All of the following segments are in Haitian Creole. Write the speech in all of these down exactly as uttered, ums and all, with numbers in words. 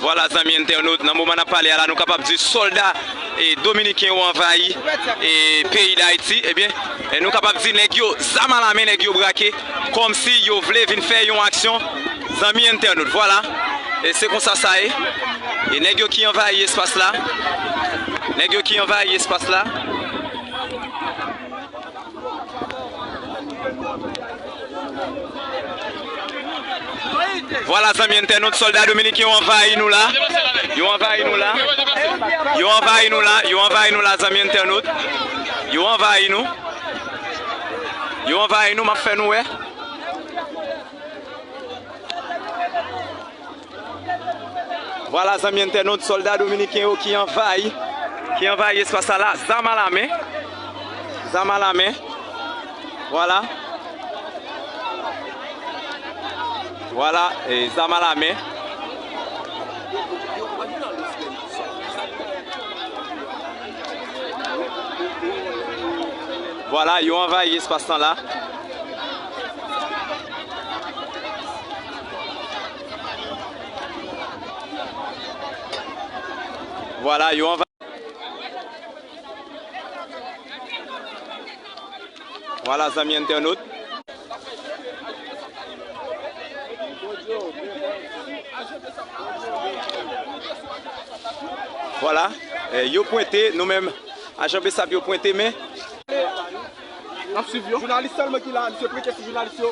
Vwala, zanmi entènot, nan moman n ap pale a la, nou kapab di sòlda e dominiken yo anvayi e peyi Dayiti. Ebyen, e nou kapab di nèg yo zam alamen, nèg yo brake, kòmsi yo vle vin fè yon aksyon. Zanmi entènot, vwala. E se konsa sa ye. E nèg yo ki anvayi espas la. Nèg yo ki anvayi espas la. Vwala, zanmi entènot, sòlda dominiken yo anvayi nou la. Yo anvayi nou la. Yo anvayi nou la. Yo anvayi nou la, zanmi entènot. Yo anvayi nou. Yo anvayi nou, m ap fè nou wè. Vwala, zanmi entènot, sòlda dominiken yo ki anvayi, ki anvayi espas sa la, zam alamen, zam alamen. Vwala. Vwala, e, zam alamen. Vwala, yo anvayi espas lan la. Vwala, yo anvayi. Vwala, zanmi entènot. Vwala, eh, yo pwente, nou menm, ajan BSAP yo pwente, men. N ap swiv yo. Jounalis sèlman ki la, misye prete sou jounalis yo.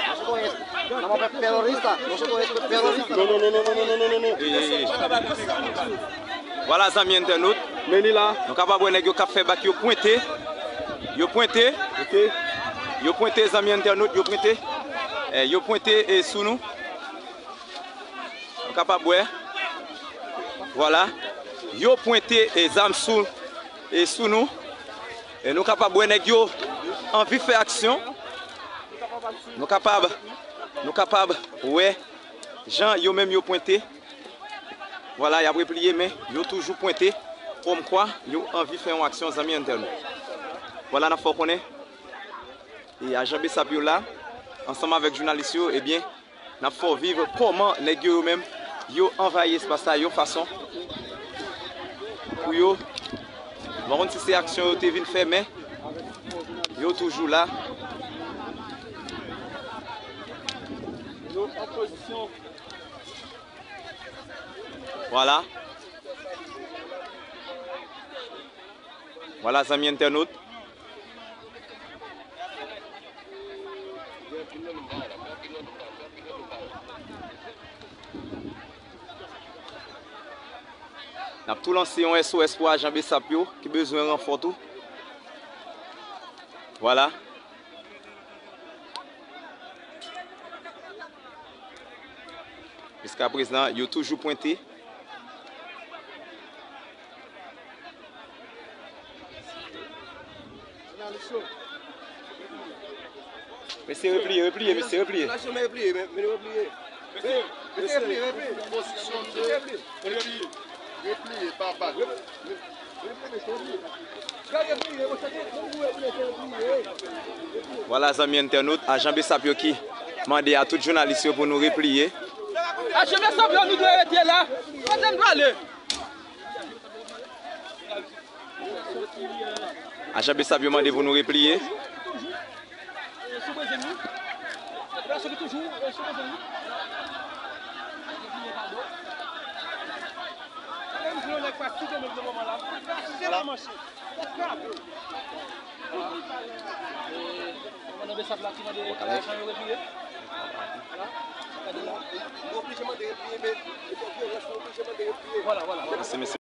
Nosotros es, vamos a terrorista, nosotros es terrorista. Non, non, non, non, non, non, non, non, non. Eh, eh, eh. Vwala, zanmi entènot. Men li la. Nou kapab wè nèg yo k ap fè bak, yo pwente. Yo pwente. Ok. Yo pwente, zanmi entènot, yo pwente. Eh, yo pwente, eh, sou nou. Nou kapab wè. Vwala. Yo pwente, eh, zam sou, eh, sou nou. E nou kapab wè nèg yo anvi fè aksyon. Nou kapab, nou kapab wè jan yo menm yo pwente. Vwala, y ap repliye, men yo toujou pwente. Kòmkwa yo anvi fè yon aksyon, zanmi entènot. Vwala, n ap fè w konnen. E ajan BSAP yo la, ansanm avèk jounalis yo, ebyen, n ap fè w viv kòman nèg yo, yo menm, yo anvayi espas la yon fason pou yo, m pa konn si se aksyon yo te vin fè, men yo toujou la. Vwala. Vwala, zanmi entènot. N ap tou lanse yon S O S pou ajan BSAP yo ki bezwen ranfò tou. Vwala. Jiskaprezan, yo toujou pwente. Mesye, repliye, repliye, mesye, repliye. Mesye, repliye, repliye. Repliye, papa. Vwala, zanmi entènot, ajan BSAP yo ki mande a tout jounalis yo pou nou repliye. Ajan BSAP yo, nou dwe rete la. Kote n prale? Ajan BSAP yo mande pou nou repliye. Mesye, mesye.